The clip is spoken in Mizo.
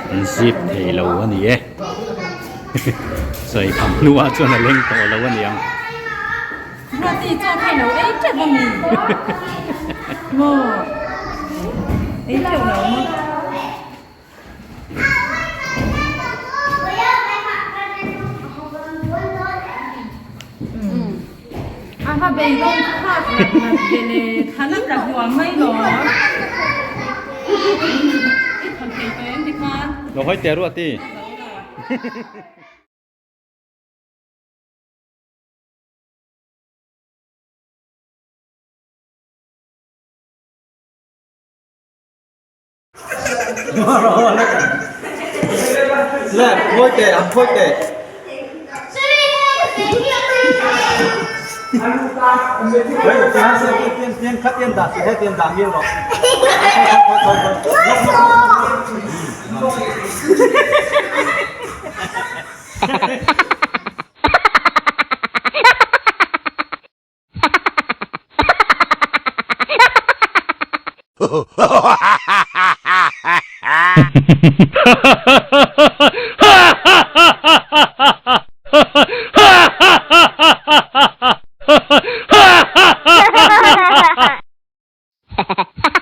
An zip thei lo a ni e sawi tham hnuah chuan a leng tawh lo a ni ang. Lo hawi teh ruah ti. Le, phawi teh, an phawi teh. Hei, tiang se tiang tiang kha tiang dah he tiang dah miau rawh. Ha ha ha!